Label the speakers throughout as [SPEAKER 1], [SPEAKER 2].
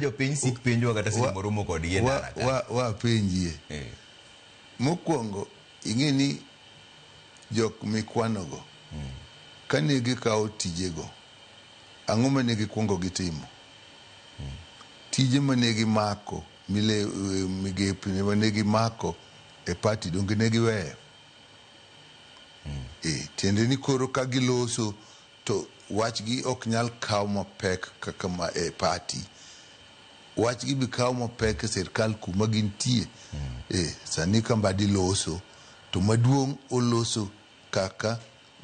[SPEAKER 1] Jopiny sik penjowa kata seche moromo kodgi e ndara ka.
[SPEAKER 2] Wapenjie. Mokwongo ing'e ni jok mikwanogo kane gikawo tijego, ang'o mane gikwongo gitimo? Tije mane gimako mile migepe mane gimako e party donge ne giweyo? Tiende ni koro ka giloso to wachgi ok nyal kaw mapek kaka ma e party. Wachgi bi kaw mapek e sirkal kuma gintie. Sani ka Mbadi loso to maduong' oloso kaka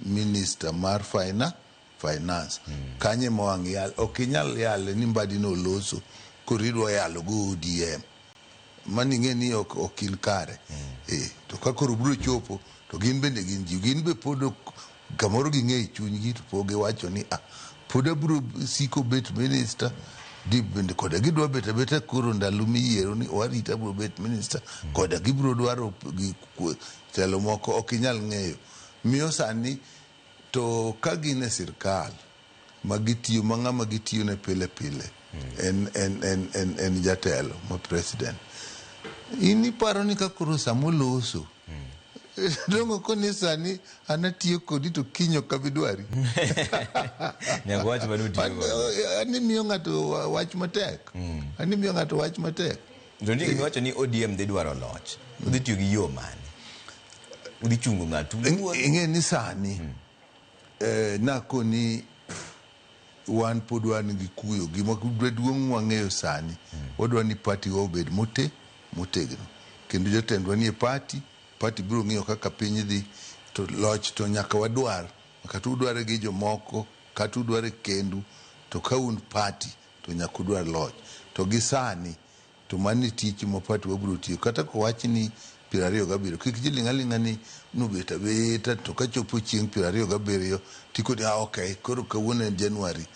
[SPEAKER 2] minister mar finance. Kanye ma wang' yal ok inyal yale ni Mbadi no oloso koro idwa yalo go ODM. Mano ing'e ni ok in kare. To ka koro biro chopo to gin bende gin ji gin be pod kamoro ging'e e chunygi to pod giwacho ni pod abiro siko bet minister di bende koda gidwa bet abeta koro ndalo miyiero ni warita abiro bet minister koda gibiro dwaro telo moko ok inyal ng'eyo. Miyo sani to ka gin e sirkal ma gitiyo ma ng'ama gitiyo ne pile pile en jatelo ma president. In iparo ni ka koro samoloso dongo koni sani an atiyo kodi to kiny ok abi dwari.
[SPEAKER 1] Nyaka wach mane otiyo godo.
[SPEAKER 2] An imiyo ng'ato wach matek. An imiyo ng'ato wach matek.
[SPEAKER 1] To nitie gima iwacho ni ODM dhi dwaro loch. Udhi tiyo gi yo mane? Udhi chungo ng'atu owuon?
[SPEAKER 2] Ing'e ni sani nakoni wan pod wan gi kuyo. Gima duong' wang'eyo sani, wadwa ni party wa obed motegno. Kendo jotendwa nie party, party biro ng'iyo kaka piny dhi, to loch to nyaka wadwar. Kata udware gi jomoko, kata udware kendu, to ka un party to nyaka udwar loch. To gi sani, to mano e tich ma party wabiro tiyo. Kata kowach ni 27, kik ji ling' aling'a ni nobet abeta, to kachopo chieng' 27, tikoni okay, koro kawuono en January.